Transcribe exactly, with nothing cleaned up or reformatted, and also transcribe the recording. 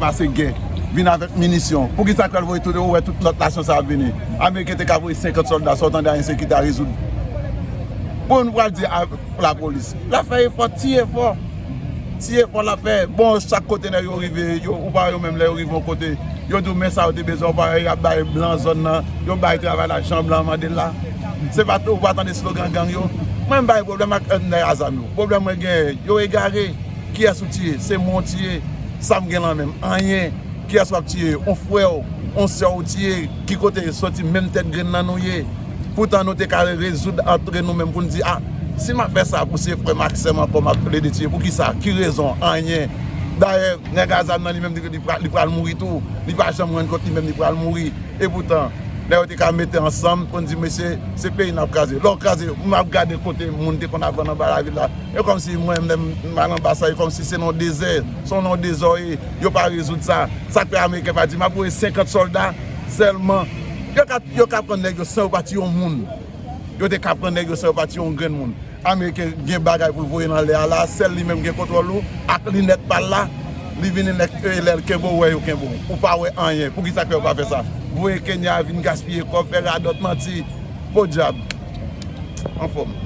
Pase gè, vin avèk minisyon. Poukisa k pral voye tout, ou wè tout lòt nasyon sa ap vini? Ameriken te ka voye senkant sòlda, sa w tande Ayisyen ki ta rezoud. Pou nou pral di a lapolis, l ap fè efò, ti efò. Ti efò l ap fè. Bon, chak kote nèg yo rive, yo, ou pa wè yo menm lè yo rive yon kote, yo di w men sa yo te bezwen, ou pa wè y ap bay blan zòn nan, yo bay travay la jan blan mande l la. Se pa, ou pa tande slogan gang yo? Mwen m pa gen pwoblèm ak nèg a zam yo. Pwoblèm mwen genyen, yo egare. Kiyès ou tiye? Se mwen w tiye. Sa m gen lan menm? Anyen. Kiyès w ap tiye? On frè w, on sè w ou tiye. Ki kote soti menm tèt grenn nan nou ye? Poutan nou te ka rezoud antre nou menm pou n di, a, si m ap fè sa pou se frè m ak sè m ankò m ap plede tiye, poukisa? Ki rezon? Anyen. Dayè, nèg a zam nan li menm li, li pra- li pral mouri tou. Li pa janm rann kont li menm li pral mouri. Epoutan, lè yo te ka mete ansanm pou n di, mesye, se peyi n ap kraze. Lè w kraze, m ap gade kote moun te konn ap vann anba lavil la. E kòmsi mwen menm m al anba sa, e kòmsi se nan dezè, se nan dezò ye, yo pa rezoud sa. Sa k fè Ameriken pa di, m ap voye senkant sòlda sèlman. Yo ka, yo ka pran nèg yo san yo pa tiye yon moun. Yo te ka pran nèg yo san yo pa tiye yon grenn moun. Ameriken gen bagay pou l voye nan lè a la, sèl li menm gen kontwòl ou, ak linèt pa l la, li vini lè, lè l kenbe w, wè yo kenbe w. Ou pa wè anyen. Poukisa k fè yo pa fè sa? Voye Kenya vin gaspiye kòb, fè radòt, manti. Podyab. Anfòm.